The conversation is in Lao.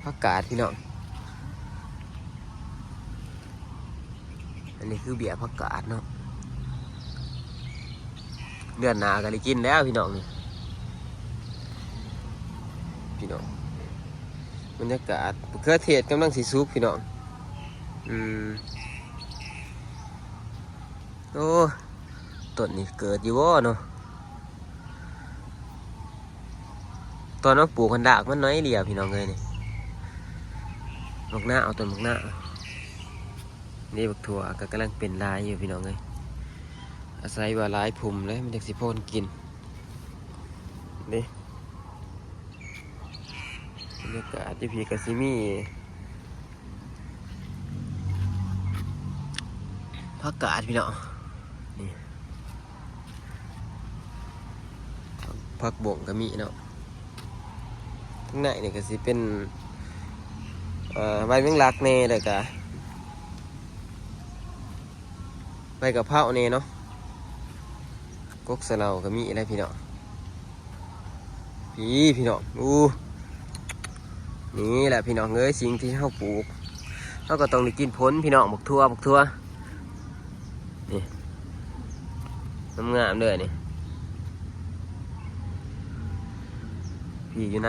ຜັກກາດພີ່ນ້ອງ ອັນນີ້ຄືເບ້ຍຜັກກາດເນາະ ເດືອນໜ້າກໍໄດ້ກິນແລ້ວພີ່ນ້ອງນີ້ ພີ່ນ້ອງ ບັນຍາກາດ ມະເຂືອເທດກຳລັງຊິສຸກພີ່ນ້ອງ ອືມ ໂອ້ ຕົ້ນນີ້ເກີດຢູ່ບໍ່ເນາະ? ຕອນມາປູກຫັ້ນ ດາກມັນໜ້ອຍດຽວພີ່ນ້ອງເອີຍນີ້ ບັກນາວ ເອົາຕົ້ນບັກນາວ ນີ້ບັກຖົ່ວກໍກຳລັງເປັນຫຼາຍຢູ່ພີ່ນ້ອງເອີຍ ອາໄສວ່າຫຼາຍພຸ່ມແລ້ວມັນຈັ່ງຊິພໍກິນເດ້. ບັນຍາກາດຢູ່ພີ້ກໍຊິມີຜັກກາດພີ່ນ້ອງ ນີ້ ຜັກບົ້ງກໍມີເນາະ ທາງໃນນີ້ກໍຊິເປັນ ເອີ ໃບແມງລັກແດ່ ແລ້ວກໍໃບກະເພົາແດ່ເນາະ ກົກສະເຫຼົາກໍມີແຫຼະພີ່ນ້ອງ. ພີ້ພີ່ນ້ອງ ອູ້ ນີ້ແຫຼະພີ່ນ້ອງເອີຍ ສິ່ງທີ່ເຮົາປູກ ເຮົາກໍຕ້ອງໄດ້ກິນຜົນພີ່ນ້ອງ ບັກຖົ່ວ ບັກຖົ່ວ ນີ້ ງາມໆເດີນີ້ ພີ້ຢູ່ໃນ